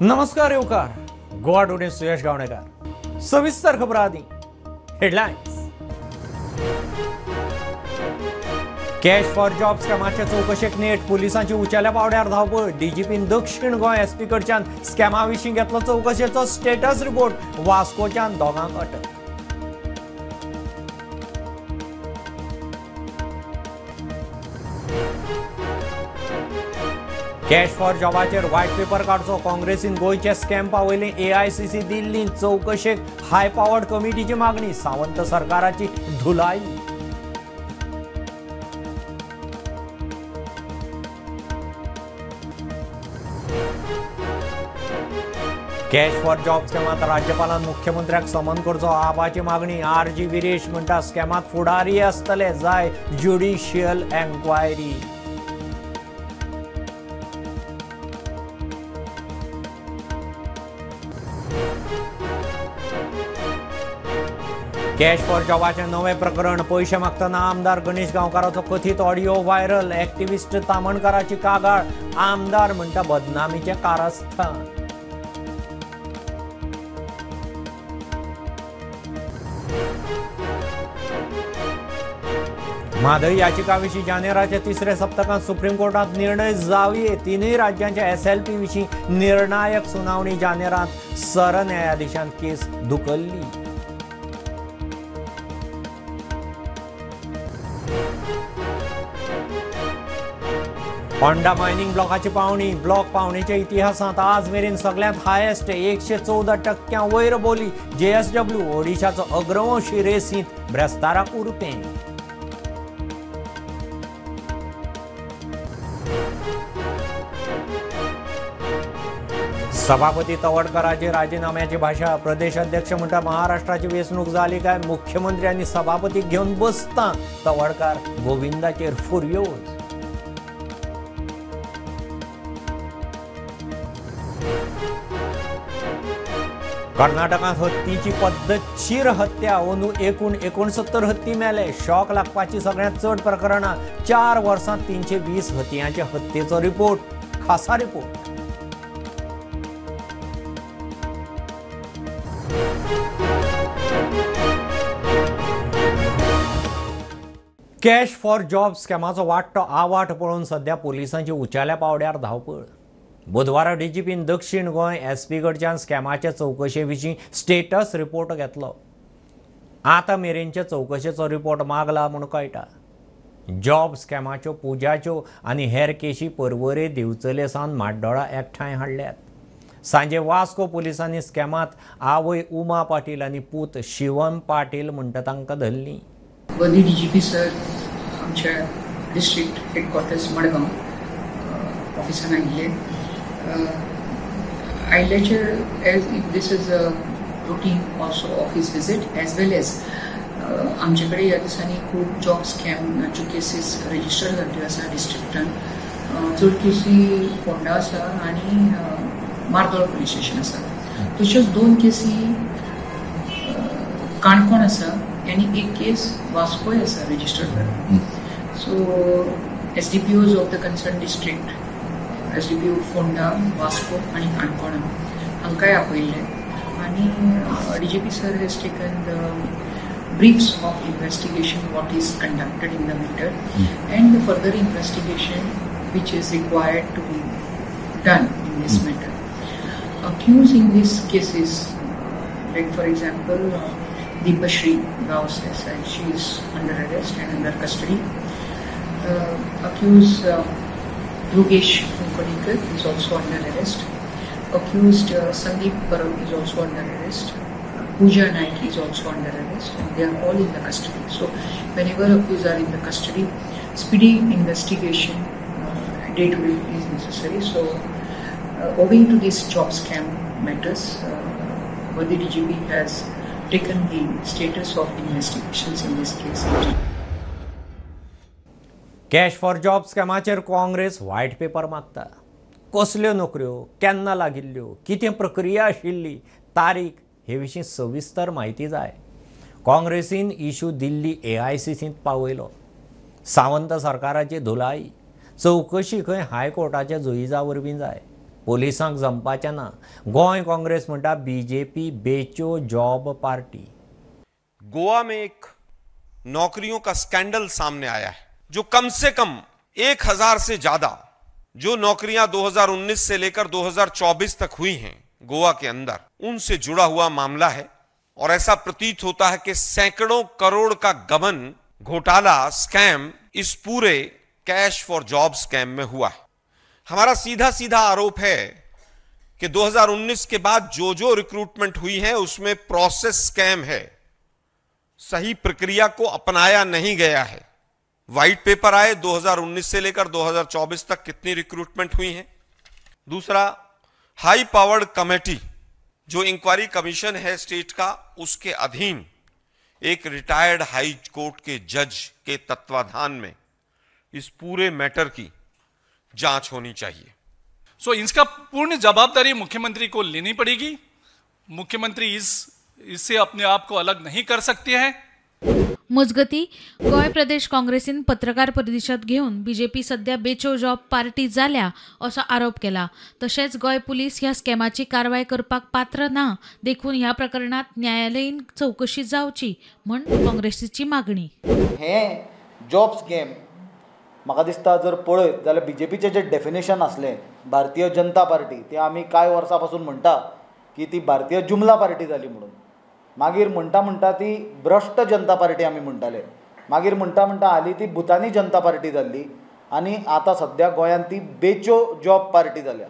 नमस्कार येवकार गोवा टुडे सुयश गावणेकर। सविस्तर खबर आदी हेडलायन्स। कॅश फॉर जॉब स्कॅमाचे चवकशेक नेट, पुलिसांची उंचेल्या पावड्यार धांवपळ। डीजीपीन दक्षिण गोंय एसपी कडच्यान स्कॅमा विशीं घेतलो चवकशेचो स्टेटस रिपोर्ट। वास्कोच्यान दोगांक अटक। कॅश फॉर जॉबाचेर व्हायट पेपर काडचो, काँग्रेसीन गोंयचे स्कॅम पावयले एआयसीसी दिल्लीन चवकशेक हाय पावर्ड कमिटीची मागणी। सावंत सरकाराची धुलाई। कॅश फॉर जॉब स्कॅमात राज्यपालान मुख्यमंत्र्याक समन करचो, आपाची मागणी। आर जी विरेश म्हणटा स्कॅमात फुडारी आसतले, जाय ज्युडिशियल एन्क्वायरी। कॅश फॉर जॉबाचें नवें प्रकरण, पयशे मागतना आमदार गणेश गांवकाराचो कथीत ऑडियो व्हायरल। एक्टिविस्ट तामणकाराची कागाळ, आमदार म्हणटा बदनामीचें कारस्थान। म्हादय याचिका विशीं जानेराच्या तिसऱ्या सप्तकांत सुप्रीम कोर्टात निर्णय जावये। तिनूय राज्यांच्या एसएलपी विशीं निर्णायक सुनावणी जानेरांत, सरन्यायाधीशान केस धुकल्ली। होंडा मायनिंग ब्लॉकाची पावणी, ब्लॉक पावणेच्या इतिहासांत आज मेरेन सगळ्यांत हायेस्ट 114% वयर बोली। जेएसडब्ल्यू ओडिशाचो अग्रवंशी रेसींत ब्रेस्ताराक उरपें। सभापती तवडकराची राजीनाम्याची भाषा, प्रदेश अध्यक्ष म्हणटा महाराष्ट्राची वेंचणूक जाली काय मुख्यमंत्री आनी सभापतीक घेवन बसता। तवडकार गोविंदाचेर फुर्योज। कर्नाटकांत हत्तीची पद्दतशीर हत्या, अंदू एकूण 69 हत्ती मेले। शॉक लागपाची सगळ्यांत चड प्रकरणां, 4 वर्सांत 320 हतयांचे हत्येचो रिपोर्ट। खासा रिपोर्ट। कॅश फॉर जॉब स्कॅमाचो वाडटो आवाठ पळोवन सध्या पुलिसांची उंचेल्या पावड्यार धांवपळ। बुधवारा डीजीपीन दक्षिण गोंय एसपी कडच्यान स्कॅमाचे चवकशे विशीं स्टेटस रिपोर्ट घेतलो। आतां मेरेनचे चवकशेचो रिपोर्ट मागला म्हूण कळटा। जॉब स्कॅमाच्यो पुजाच्यो आनी हेर केशी परवरे दिवचले सावन म्हाड्डोळा एकठांय हाडल्यात। सांजे वास्को पुलिसांनी स्कॅमांत आवय उमा पाटील आनी पूत शिवम पाटील म्हणटा तांकां धरलीं। वर्दी डीजीपी सर आमच्या डिस्ट्रिक्ट हेडक्वॉर्टर्स मडगांव ऑफिसान आयिल्ले। आयिल्ल्याचेर as this is a routine also office visit as well as आमचे कडेन ह्या दिसांनी खूब जॉब स्कॅमाच्यो केसीस रजिस्टर जाल्ल्यो आसा डिस्ट्रिक्टान। चड केसी फोंडा आसा आनी मार्दोळ पुलीस स्टेशन आसा, तश्योच 2 केसी काणकोण आसा आनी 1 केस वास्कोय आसा रजिस्टर्ड जाल्लो। So S D P Os of the concern district, S D P O Ponda, Vasco आनी काणकोणा हांकांय आपयल्ले आनी D G P sir has taken the briefs of investigation what is conducted in the matter and the further investigation which is required to be done in this matter. Accused in these cases, like for example Deepashri Gawas Desai, she is under arrest and under custody. Accused Yogesh Kunkodikar is also under arrest. Accused Sandeep Parab is also under arrest. Pooja Naik is also under arrest, and they are all in the custody. So whenever accused are in the custody, speedy investigation day to day is necessary. So owing to these job scam matters, Worthy DGP has taken the status of investigations in this case. Cash for job स्कॅमाचेर Congress white paper मागता। कसल्यो नोकऱ्यो, केन्ना लागिल्ल्यो, कितें प्रक्रिया आशिल्ली, तारीख हे विशीं सविस्तर म्हायती जाय। काँग्रेसीन इशू दिल्ली एआयसीसींत पावयलो। सावंत सरकाराची धुलाई, चवकशी खंय हायकोर्टाच्या जुईजा वरवीं जाय। पोलिसांक जमपाचें ना. गोंय काँग्रेस म्हणटा बीजेपी बेचो जॉब पार्टी. गोवा में एक नौकरियों का स्कैंडल सामने आया है, जो कम से कम 1000 से ज्यादा जो नौकरियां 2019 से लेकर 2024 तक हुई हैं गोवा के अंदर, उनसे जुड़ा हुआ मामला है। और ऐसा प्रतीत होता है कि सैकड़ों करोड़ का गबन, घोटाला, स्कैम इस पूरे कैश फॉर जॉब स्कैम में हुआ है। हमारा सीधा सीधा आरोप है कि 2019 के बाद जो जो रिक्रूटमेंट हुई है उसमें प्रोसेस स्कैम है, सही प्रक्रिया को अपनाया नहीं गया है। वाइट पेपर आए 2019 से लेकर 2024 तक कितनी रिक्रूटमेंट हुई है। दूसरा, हाई पावर्ड कमेटी जो इंक्वायरी कमीशन है स्टेट का, उसके अधीन एक रिटायर्ड हाई कोर्ट के जज के तत्वाधान में इस पूरे मैटर की जांच होनी चाहिए। सो इसका पूर्ण जवाबदारी मुख्यमंत्री को लेनी पड़ेगी। मुख्यमंत्री इससे अपने आप को अलग नहीं कर सकते हैं। मजगती गोंय प्रदेश काँग्रेसीन पत्रकार परिशद घेवन बीजेपी सध्या बेचो जॉब पार्टी जाल्या असो आरोप केला. तशेंच गोंय पुलीस ह्या स्कॅमाची कारवाय करपाक पात्र ना देखून ह्या प्रकरणात न्यायालयीन चवकशी जावची म्हूण काँग्रेसीची मागणी. हे जॉब स्कॅम म्हाका दिसता जर पळयत जाल्यार बीजेपीचें जें डेफिनेशन आसलें भारतीय जनता पार्टी, ते आमी कांय वर्सां पासून म्हणटा की ती भारतीय जुमला पार्टी जाली म्हणून. मागीर म्हणटा म्हणटा ती भ्रश्ट जनता पार्टी आमी म्हणटाले, मागीर म्हणटा म्हणटा हालीं ती भुतानी जनता पार्टी जाल्ली आनी आतां सद्या गोंयांत ती बेचो जॉब पार्टी जाल्या.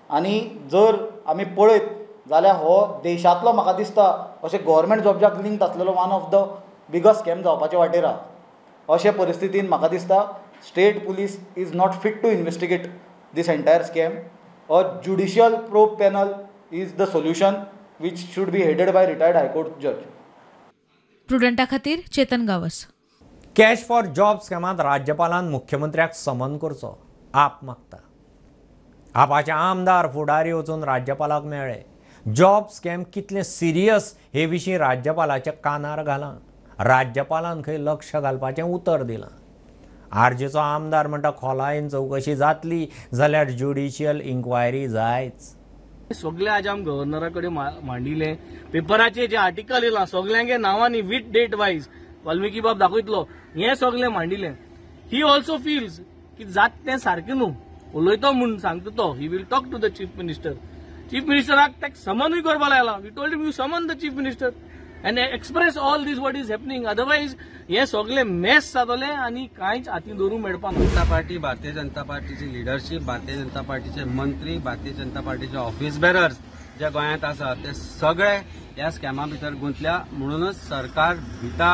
आनी जर आमी पळयत जाल्यार हो देशांतलो म्हाका दिसता अशें गव्हर्मेंट जॉब्जाक लिंक्ड आसलेलो one of the biggest scam जावपाचे वाटेर आहा. अशे परिस्थितीन म्हाका दिसता state police is not fit to investigate this entire scam. A judicial probe panel is the solution which should be headed by retired High Court judge. प्रुडंटा खातीर Chetan Gawas. Cash for job स्कॅमांत राज्यपालान मुख्यमंत्र्याक समन करचो आप मागता. आपाचे आमदार फुडारी वचून राज्यपालाक मेळ्ळे. Job scam कितलें सिरियस हे विशीं राज्यपालाच्या कानार घालां. राज्यपालान खंय लक्ष घालपाचें उतर दिलां. आरजीचो आमदार म्हणटा खोलायेन चवकशी जातली जाल्यार ज्युडिशियल इन्क्वायरी जायच. सगळे आज आम गव्हर्नरा कडेन मांडिले, पेपराचे जे आर्टिकल येयला सगल्यांगे नांवांनी विथ डेट वायज वाल्मिकी बाब दाखयतलो, हे सगळे मांडिले. ही ऑल्सो फिल्स की जात तें सारकें न्हू, उलयतो म्हूण सांगता तो, he will talk to the chief minister. Chief मिनिस्टराक ताका समनूय करपा लायला. We told him you summon the chief minister and express all this what is happening, otherwise हे सगळे मेस जातले आनी कांयच हातीन दवरूंक मेळपा ना. जनता पार्टी, भारतीय जनता पार्टीची लिडरशीप, भारतीय जनता पार्टीचे मंत्री, भारतीय जनता पार्टीचे ऑफिस बेरर्स जे गोंयांत आसा ते सगळे ह्या स्कॅमा भितर गुंतल्या, म्हणूनच सरकार भिता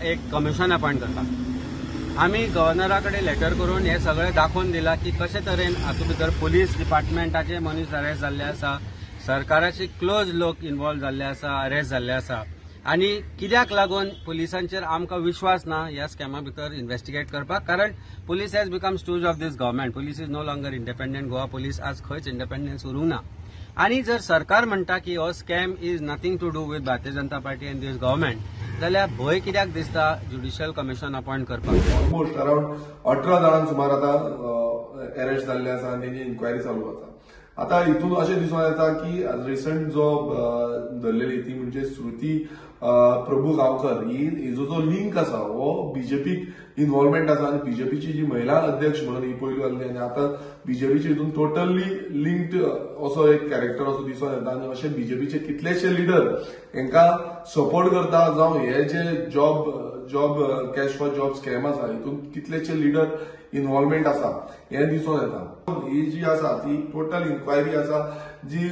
एक कमिशन अपॉयंट करता. आमी गव्हर्नरा कडेन लेटर करून हे सगळे दाखोवन दिला की कशे तरेन हातूंत भितर पुलीस डिपार्टमेंटाचे मनीस अरेस्ट जाल्ले आसा, सरकाराचे क्लोज लोक इन्वॉल्व जाल्ले आसा, अरेस्ट जाल्ले आसा, आनी कित्याक लागून पुलिसांचेर आमकां विश्वास ना ह्या स्कॅमा भितर इन्वेस्टिगेट करपाक, कारण police has become stooge of this government. Police is no longer independent. Goa police आज खंयच इंडिपेंडन्स उरूंक ना. आनी जर सरकार म्हणटा की हो scam is nothing to do with Bharatiya Janata Party and this government, जाल्यार भंय कित्याक दिसता ज्युडिशियल कमिशन अपॉयंट करपाक? ऑलमोस्ट अरावंड 18 जाणांक सुमार आतां अरेस्ट जाल्ले आसा आनी तेंची इन्क्वायरी चालू आसा. आता हितून अशें दिसून येता की रिसंट जो धरलेली ती म्हणजे श्रुती प्रभू गांवकर ही हिजो जो लिंक आसा हो बीजेपीक इन्वॉल्वमेंट आसा आनी बीजेपीची जी महिला अध्यक्ष म्हणून ही पयली आसली आनी आतां बीजेपीची हितून टोटली लिंक्ड असो एक कॅरेक्टर असो दिसून येता आनी अशे बीजेपीचे कितलेशे लिडर हांकां सपोर्ट करता जावं हे जे job job cash for job scam आसा हितून कितलेशे लिडर इन्वॉल्वमेंट आसा हें दिसून येता. ही जी आसा ती टोटल इन्क्वायरी आसा जी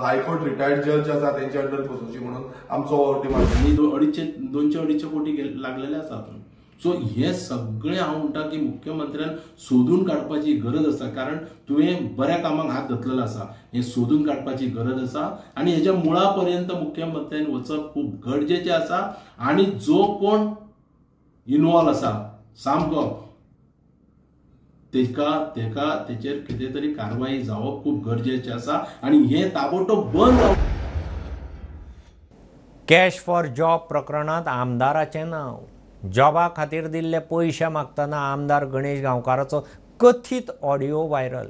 हायकोर्ट रिटायर्ड जज आसा तेंच्या अंडर बसोवची म्हणून आमचो डिमांड. आनी 200-250 कोटी लागलेले आसा हातूंत. सो हे सगळे हांव म्हणटा की मुख्यमंत्र्यान सोदून काडपाची गरज आसा, कारण तुवें बऱ्या कामाक हात घातलेलो आसा, हें सोदून काडपाची गरज आसा आनी हेज्या मुळा पर्यंत मुख्यमंत्र्यान वचप खूब गरजेचें आसा. आनी जो कोण इन्वॉल्व आसा सामको तेका तेका तेचेर कितें तरी कारवाई जावप खूब गरजेचें आसा आनी हें ताबडतोब बंद जावप. कॅश फॉर जॉब प्रकरणांत आमदाराचें नांव, जॉबा खातीर दिल्ले पयशे मागतना आमदार गणेश गांवकाराचो कथीत ऑडियो व्हायरल.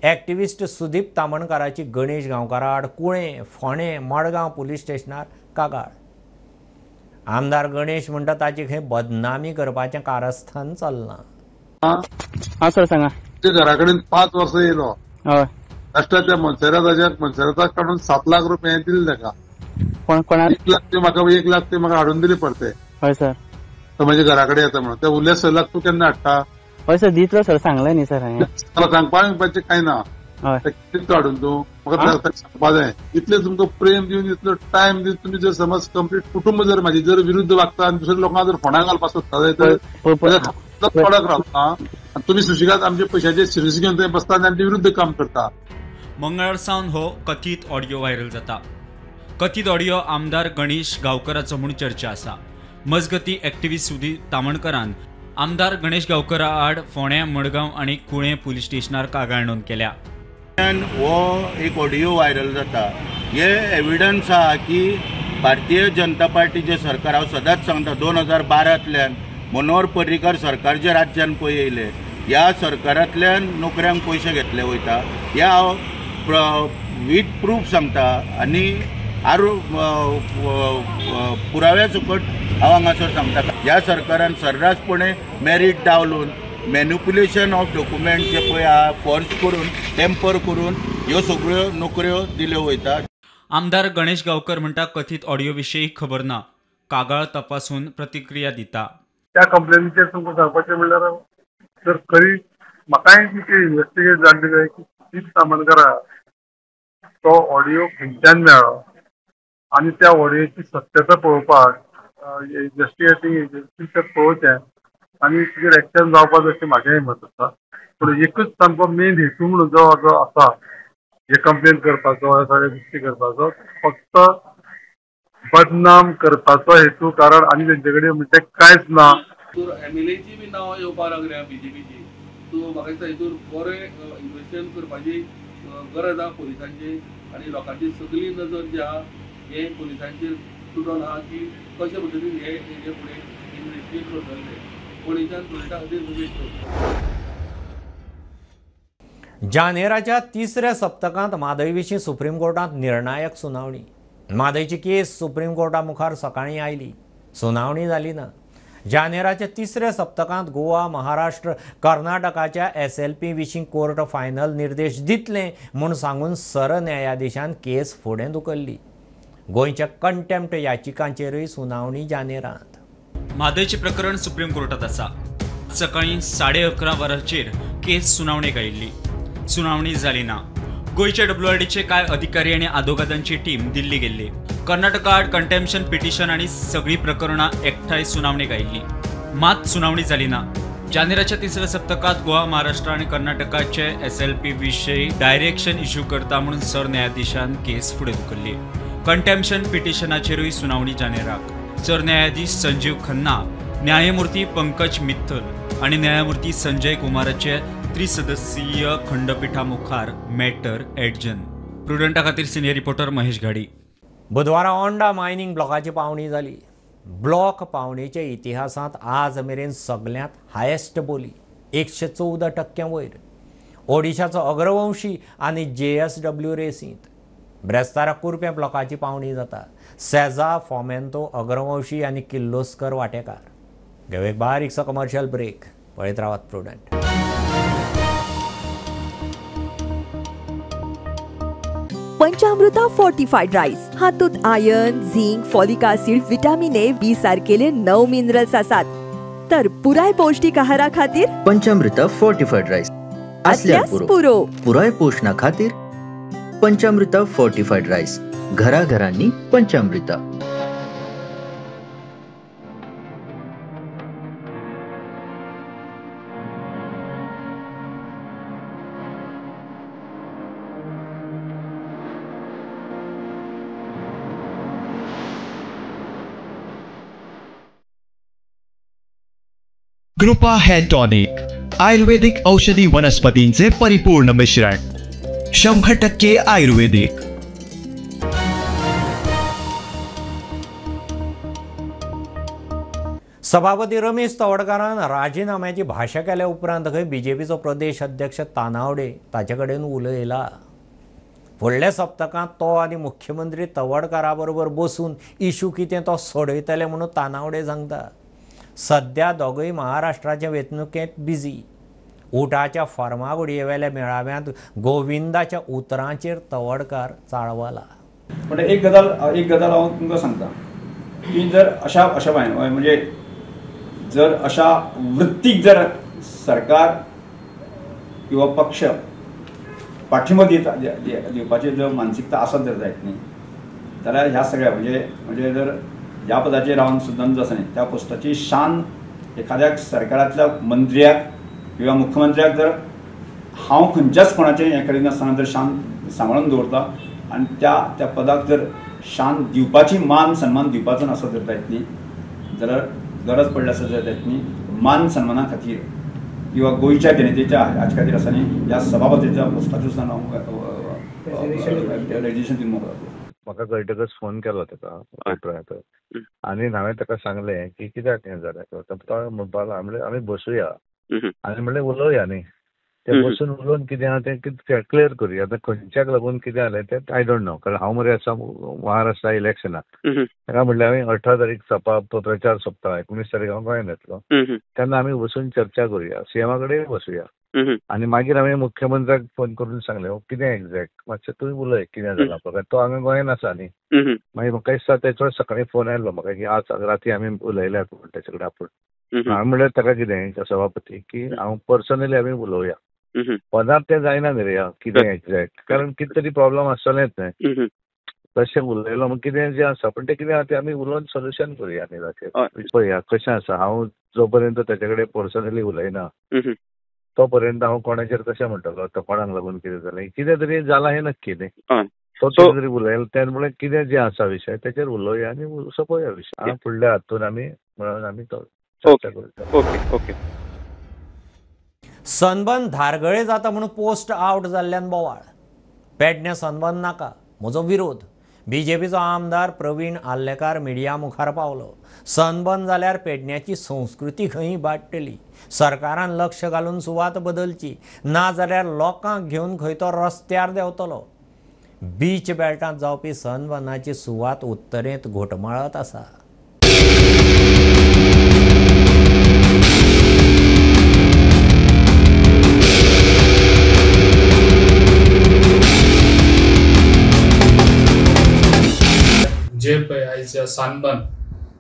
ॲक्टिव्हिस्ट सुदीप तामणकाराची गणेश गांवकारा आड कुळें, फोंडें, मडगांव पुलीस स्टेशनार कागाळ. आमदार गणेश म्हणटा ताची खंय बदनामी करपाचें कारस्थान चल्लां. हां सर सांगा. घरा कडेन 5 वर्सां येयलो. हय. त्या मनसराताच्याक मनसराताक काडून 7 लाख रुपये दिले ताका. कोणा 1 लाख ते म्हाका 1 लाख ते म्हाका हाडून दिले परते. हय सर. तो म्हज्या घरा कडेन येता म्हणून ते उरले 6 लाख तूं केन्ना हाडटा? हय सर दितलो सर, सांगलें न्ही सर हांवें. सांगपाचें कांय ना. कितलो हाडून तूं म्हाका सांगपा जाय. इतलें तुमकां प्रेम दिवन इतलो टायम दिवन तुमी जर समज कंप्लीट कुटुंब जर म्हाजे जर विरुद्ध वागता आनी दुसऱ्या लोकांक जर फोंडा घालपाक सोदता जाल्यार कडक रावता. तुमी सुशिगात आमच्या पयशाचे सिरियस घेवन थंय बसता आनी आमचे विरुद्ध काम करता. मंगळार सावन हो कथीत ऑडियो व्हायरल जाता. कथीत ऑडियो आमदार गणेश गांवकराचो म्हूण चर्चा आसा. मजगती एक्टिव्हिस्ट सुदीप तामणकरान आमदार गणेश गांवकरा आड फोंड्या, मडगांव आनी कुळें पुलीस स्टेशनार कागाळ नोंद केल्या. हो एक ऑडियो व्हायरल जाता हे एविडन्स आहा की भारतीय जनता पार्टीचें सरकार, हांव सदांच सांगता 2012तल्यान मनोहर पर्रीकर सरकार जे राज्यान पळय येयले ह्या सरकारांतल्यान नोकऱ्यांक पयशे घेतले वयता. ह्या हांव वीथ प्रूफ सांगता आनी पुराव्या सकट हांव हांगासर सांगता. ह्या सरकारान सर्रासपणे मेरीट डावलून मॅन्युपुलेशन ऑफ डॉक्युमेंट जे पळय आहा फॉर्ज करून टेम्पर करून ह्यो सगळ्यो नोकऱ्यो दिल्यो वयता. आमदार गणेश गांवकर म्हणटा कथीत ऑडियो विशीं खबर ना, कागाळ तपासून प्रतिक्रिया दिता. त्या कंप्लेनीचेर तुमकां सांगपाचें म्हणल्यार जर खरी म्हाकाय इन्वेस्टिगेट जाल्ली जाय की सुदीप तामणकरा तो ऑडियो खंयच्यान मेळ्ळो आनी त्या ऑडियोची सत्यता पळोवपाक इन्वेस्टिगेटींग एजन्सी ते पळोवचें आनी तिचेर एक्शन जावपाक अशें म्हाजेंय मत आसा. पूण एकूच सामको मेन हेतू म्हणून जो जो आसा हे कंप्लेन करपाचो ह्या सगळ्या गोश्टी करपाचो फक्त बदनाम करपाचो हेतू, कारण आनी तेंचे कडेन म्हणजे कांयच ना. एमएलएची बी नांवां येवपाक लागल्या बीजेपीची, सो म्हाका दिसता हितूर बरें इन्वेस्टिगेशन करपाची गरज आहा पुलिसांची आनी लोकांची सगळी नजर जी आहा हे पुलिसांचेर तुटोन आहा की कशे पद्दतीन हे हेजे फुडें इन्वेस्टिगेट करतले. पूण हेच्यान प्रुडंटा खातीर वेट करता. जानेराच्या तिसऱ्या सप्तकांत म्हादय विशीं सुप्रीम कोर्टांत निर्णायक सुनावणी. म्हादयची केस सुप्रीम कोर्टा मुखार सकाळीं आयली, सुनावणी जाली ना. जानेराच्या तिसऱ्या सप्तकांत गोवा, महाराष्ट्र, कर्नाटकाच्या SLP विशीं कोर्ट फायनल निर्देश दितले म्हूण सांगून सरन्यायाधीशान केस फुडें धुकल्ली. गोंयच्या कंटेम्प्ट याचिकांचेरूय सुनावणी जानेरांत. म्हादयचें प्रकरण सुप्रीम कोर्टांत आसा. सकाळीं 11:30 वरांचेर केस सुनावणेक आयिल्ली, सुनावणी जाली ना. गोंयच्या WRDचे कांय अधिकारी आनी आदोगादांची टीम दिल्ली गेल्ली. कर्नाटका आड कंटेम्पशन पिटिशन आनी सगळीं प्रकरणां एकठांय सुनावणेक आयिल्लीं, मात सुनावणी जाली ना. जानेराच्या तिसऱ्या सप्तकांत गोवा, महाराष्ट्र आनी कर्नाटकाचे SLP विशीं डायरेक्शन इश्यू करता म्हणून सरन्यायाधीशान केस फुडें धुकल्ली. कंटेम्पशन पिटिशनाचेरूय सुनावणी जानेराक. सरन्यायाधीश संजीव खन्ना, न्यायमूर्ती पंकज मित्तल आनी न्यायमूर्ती संजय कुमाराचे त्रिसदस्यीय खंडपीठा मुखार मॅटर एडजन. प्रुडंटा खातीर सिनियर रिपोर्टर महेश घाडी. बुधवारा ओंडा मायनिंग ब्लॉकाची पावणी जाली. ब्लॉक पावणेच्या इतिहासांत आज मेरेन सगळ्यांत हायेस्ट बोली 114% वयर. ओडिशाचो अग्रवंशी आनी JSW रेसींत. ब्रेस्तारा कुर्पें ब्लॉकाची पावणी जाता. सेजा, फोमेंतो, अग्रवंशी आनी किल्लोस्कर वाटेकार. घेवं एक बारीकसो कमर्शियल ब्रेक. पळयत रावात प्रुडंट. पंचामृता फोर्टिफाईड राईस हातूंत iron, zinc, folic acid, vitamin A, B सारकेले 9 मिनरल्स आसात. तर पुराय पौष्टिक आहारा खातीर पंचामृता फोर्टिफाईड राईस असल्यास पुरो. पुराय पोषणा खातीर पंचामृता फोर्टिफाईड राईस, घराघरांनी पंचामृता. कृपा हेअर टॉनिक, आयुर्वेदिक औषधी वनस्पतींचे परिपूर्ण मिश्रण, 100% आयुर्वेदिक. सभापती रमेश तवडकारान राजीनाम्याची भाशा केल्या उपरांत खंय बीजेपीचो प्रदेश अध्यक्ष तानावडे ताचे कडेन उलयला. फुडल्या सप्तकांत तो आनी मुख्यमंत्री तवडकारा बरोबर बसून इशू कितें तो सोडयतले म्हणून तानावडे सांगता. सध्या दोगूय महाराष्ट्राचे वेंचणुकेंत बिजी. उटाच्या फार्मागुडयेवेल्या मेळाव्यांत गोविंदाच्या उतरांचेर तवडकार चाळवला. पण एक गजाल हांव तुमकां सांगता की जर अशा अशा म्हणजे जर अशा वृत्तीक जर सरकार किंवा पक्ष पाठिंबो दिता दिवपाची जर मानसिकता आसत जर जायत न्ही जाल्यार ह्या सगळ्या म्हणजे म्हणजे जर ह्या पदाचेर रावन सुद्दां जो आसा न्ही त्या पोस्टाची शान एखाद्या सरकारांतल्या मंत्र्याक किंवा मुख्यमंत्र्याक जर हांव खंयच्याच कोणाचें हें करिनासतना जर शान सांबाळून दवरता आनी त्या त्या पदाक जर शान दिवपाची मान सन्मान दिवपाचो नासत जर जायत न्ही जाल्यार गरज पडली आसत जर जायत न्ही मान सन्माना खातीर किंवा गोंयच्या जनतेच्या हाचे खातीर आसा न्ही ह्या सभापतीच्या पोस्टाचेर सुद्दां हांव रेजिग्नेशन दिवन मोकळो. म्हाका कळटकच फोन केलो ताका उपरांत आनी हांवें ताका सांगलें की कित्याक हें जालें. तो म्हणपाक लागलो म्हणलें आमी बसुया आनी म्हणलें उलोवया न्ही, तें बसून उलोवन कितें आहा तें क्लियर करुया. आतां खंयच्याक लागून कितें जालें तें I don't know, कारण हांव मरे आसा महाराष्ट्रा इलेक्शनाक. ताका म्हणलें हांवें 18 तारीख सोंपता प्रचार सोंपता, 19 तारीख हांव गोंयांत येतलो, तेन्ना आमी बसून चर्चा करुया, सीएमा कडेन बसुया. आनी मागीर हांवें मुख्यमंत्र्याक फोन करून सांगलें कितें एग्जॅक्ट मातशें तुवें उलय कितें जालां पळय, तो हांगा गोंयांत आसा न्ही. मागीर म्हाका दिसता तेचो सकाळीं फोन आयलो म्हाका की आज राती आमी उलयल्यात म्हूण तेचे कडेन आपूण. हांवें म्हणलें ताका कितें सभापती की हांव पर्सनली आमी उलोवया, पदांत तें जायना न्ही रे कितें एग्जॅक्ट, कारण कितें तरी प्रॉब्लम आसतलेंच न्ही. तशें उलयलो म्हण कितें जें आसा पण तें कितें आहा तें आमी उलोवन सोल्युशन करुया न्ही ताचेर. पळया कशें आसा, हांव जो पर्यंत ताचे कडेन पर्सनली उलयना तो पर्यंत हांव कोणाचेर कशें म्हणटलो तो कोणाक लागून कितें जालें, कितें तरी जालां हें नक्की न्ही. तो कितें तरी उलयलो तें म्हणल्यार कितें जें आसा विशय तेचेर उलोवया आनी सोंपोवया विशय. फुडल्या हातून आमी म्हणून आमी तो चर्चा करुया. Okay okay. सनबन धारगळे जाता म्हणून पोस्ट आवट जाल्ल्यान बोवाळ. पेडणे सनबन नाका म्हजो विरोध. बीजेपीचो आमदार प्रवीण आर्लेकार मिडिया मुखार पावलो. सनबन जाल्यार पेडण्याची संस्कृती खंय बाडटली, सरकारान लक्ष घालून सुवात बदलची, ना जाल्यार लोकांक घेवन खंय तो रस्त्यार देंवतलो. बीच बेल्टांत जावपी सनबनाची सुवात उत्तरेंत घोटमळत आसा. जे पळय आयज सनबन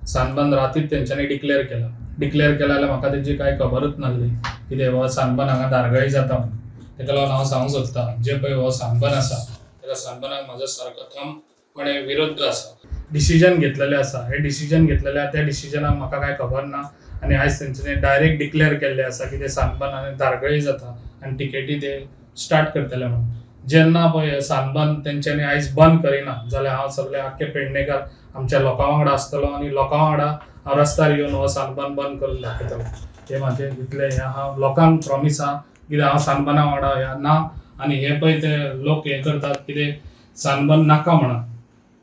सनबन रातीत तेंच्यांनी डिक्लेअर केला. डिक्लेअर केला जाल्यार म्हाका तेजी कांय खबरूच नासली कितें हो सनबन हांगा धारगळी जाता म्हणून. तेका लागून हांव सांगूंक सोदता जे पळय हो सनबन आसा तेका सनबनाक म्हाजो सारको थंबपणे विरुद्ध आसा. डिसिजन घेतलेलें आसा, हे डिसिजन घेतलेलें आसा त्या डिसिजनाक म्हाका कांय खबर ना आनी आयज तेंच्यांनी डायरेक्ट डिक्लेअर केल्लें आसा की ते सनबन आनी धारगळी जाता आनी टिकेटी ते स्टार्ट करतले म्हणून. जेन्ना पळय सनबन तेंच्यांनी आयज बंद करिना जाल्यार हांव सगळे आख्खे पेडणेकार आमच्या लोकां वांगडा आसतलो आनी लोकां वांगडा हांव रस्त्यार येवन हो सनबन बंद करून दाखयतलो. हें म्हाजें इतलें हें हांव लोकांक प्रॉमीस आहा कित्याक हांव सनबना वांगडा ह्या ना. आनी हे पळय ते लोक हें करतात कितें सनबन नाका म्हणून,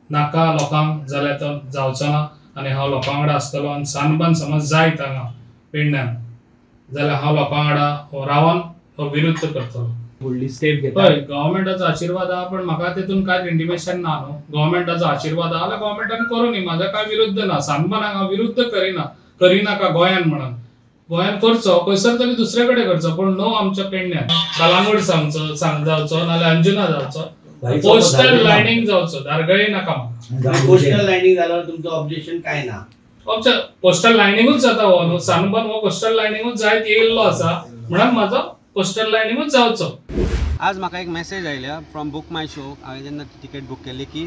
नाका लोकांक जाल्यार तो जावचो ना आनी हांव लोकां वांगडा आसतलो. आनी सनबन समज जायत हांगा पेडण्यान जाल्यार हांव लोकां वांगडा रावन हो विरुद्ध करतलो. व्हडली स्टेप घेता. हय, गव्हर्मेंटाचो आशिर्वाद आहा पण म्हाका तेतून कांयच इंटिमेशन ना न्हू. गव्हर्मेंटाचो आशिर्वाद आहा जाल्यार गव्हर्मेंटान करूं न्ही, म्हाजो कांय विरुद्ध ना. सनबनाक हांव विरुद्ध करिना, करिनाका गोंयान म्हणून. गोंयान करचो खंयसर तरी दुसरे कडेन करचो पण नो आमच्या पेडण्यान. कलांगूट सांगचो सांग जावचो नाल्यार अंजुना जावचो, कोस्टल लायनींग जावचो, धारगळी नाका म्हाका. कोस्टल लायनींग जाल्यार तुमचो ऑब्जेक्शन काय ना? कोस्टल लायनिंगूच जाता हो न्हू, सनबन हो कोस्टल लायनिंगूच जायत येयल्लो आसा म्हणून म्हाजो कोस्टल लायनिंगूच जावचो. आज म्हाका एक मॅसेज आयल्या फ्रॉम बुक my show. हांवें जेन्ना तिकेट बूक केली की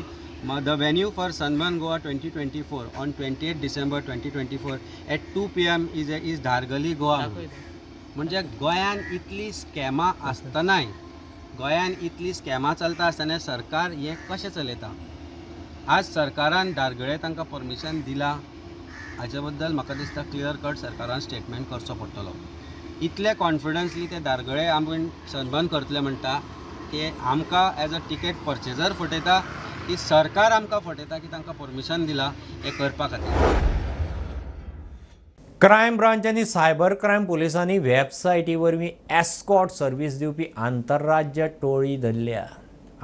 the venue for Sunburn Goa 2024 on 28 December 2024 at 2 PM is Dhargali Goa. म्हणजे गोंयान इतली स्कॅमां आसतनाय, गोंयान इतली स्कॅमां चलता आसतना सरकार हें कशें चलयता? आज सरकारान धारगळे तांकां परमिशन दिलां हाचे बद्दल म्हाका दिसता क्लियर कट सरकारान स्टेटमेंट करचो पडटलो. इतले कॉन्फिडन्सली ते धारगळे आमी सनबर्न करतले म्हणटा की आमकां एज अ टिकेट पर्चेजर फटयता की सरकार आमकां फटयता की तांकां परमिशन दिलां हें करपा खातीर. क्रायम ब्रांच आनी सायबर क्रायम पुलिसांनी वेबसायटी वरवीं एस्कॉर्ट सर्वीस दिवपी आंतरराज्य टोळी धरल्या.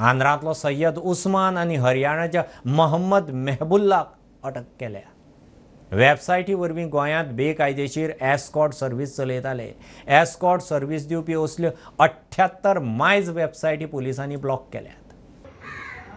आंध्रांतलो सय्यद उस्मान आनी हरियाणाच्या मोहम्मद मेहबुल्लाक अटक केल्या. वेबसायटी वरवीं गोंयांत बेकायदेशीर एस्कॉर्ट सर्वीस चलयताले. एस्कॉर्ट सर्वीस दिवपी असल्यो 78 मायज वेबसायटी पुलिसांनी ब्लॉक केल्यात.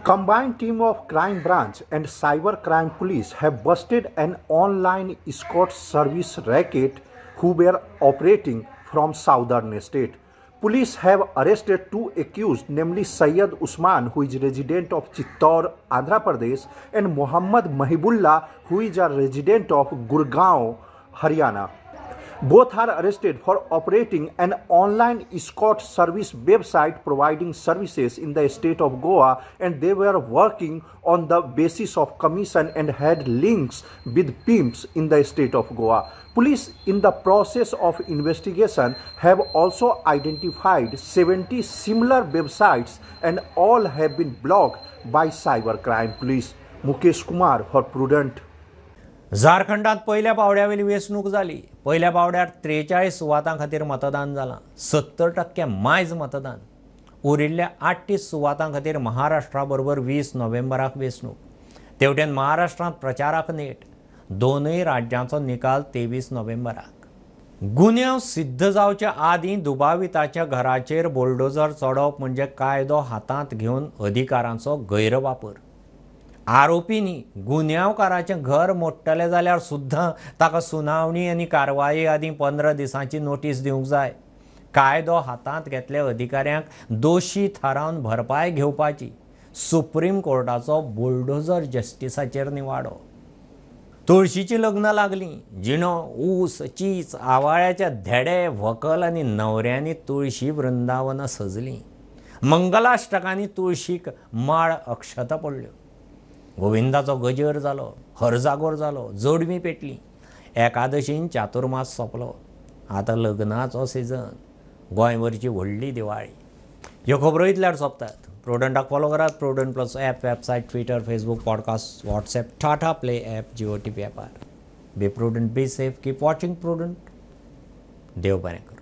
Combined team of crime branch and cyber crime police have busted an online escort service racket who were operating from southern state. Police have arrested two accused, namely Syed Usman, who is resident of Chittor, Andhra Pradesh, and Mohammad Mahibullah, who is a resident of Gurgaon, Haryana. Both are arrested for operating an online escort service website providing services in the state of Goa, and they were working on the basis of commission and had links with pimps in the state of Goa. Police, in the process of investigation, have also identified 70 similar websites and all have been blocked by cyber crime police. Mukesh Kumar for Prudent. झारखंडात पयल्या पावड्यावेली वेंचणूक जाली. पयल्या पावड्यार 43 सुवातां खातीर मतदान जालां. 70% मायज मतदान. उरिल्ल्या 38 सुवातां खातीर महाराष्ट्रा बरोबर 20 नोव्हेंबराक वेंचणूक. तेवटेन महाराष्ट्रांत प्रचाराक नेट. दोनूय राज्यांचो निकाल 23 नोव्हेंबराक. गुन्यांव सिद्ध जावच्या आदीं दुबाविताच्या घराचेर बुलडोजर चडोवप म्हणजे कायदो हातांत घेवन अधिकारांचो गैरवापर. आरोपींनी गुन्यांवकाराचें घर मोडटले जाल्यार सुद्दां ताका सुनावणी आनी कारवाये आदीं 15 दिसांची नोटीस दिवंक जाय. कायदो हातांत घेतल्या अधिकाऱ्यांक दोशी थारावन भरपाय घेवपाची सुप्रीम कोर्टाचो बुलडोजर जस्टिसाचेर निवाडो. तुळशीचीं लग्नां लागलीं. जिणो, ऊस, चीच, आवाळ्याच्या धेडे, व्हंकल आनी न्हवऱ्यांनी तुळशी वृंदावनां सजलीं. मंगलाष्टकांनी तुळशीक माळ अक्षता पडल्यो. गोविंदाचो गजर जालो, हरजागोर जालो, जोडवी पेटली. एकादशीन चातुर्मास सोंपलो. आतां लग्नाचो सिजन. गोंयभरची व्हडली दिवाळी. ह्यो खबरो इतल्यार सोंपतात. प्रुडंटाक फॉलो करात. Prudent plus app, website, Twitter, Facebook, podcast, WhatsApp, Tata play app, Jio TV ॲपार. Be prudent, be safe, keep watching Prudent. देव बरें करूं.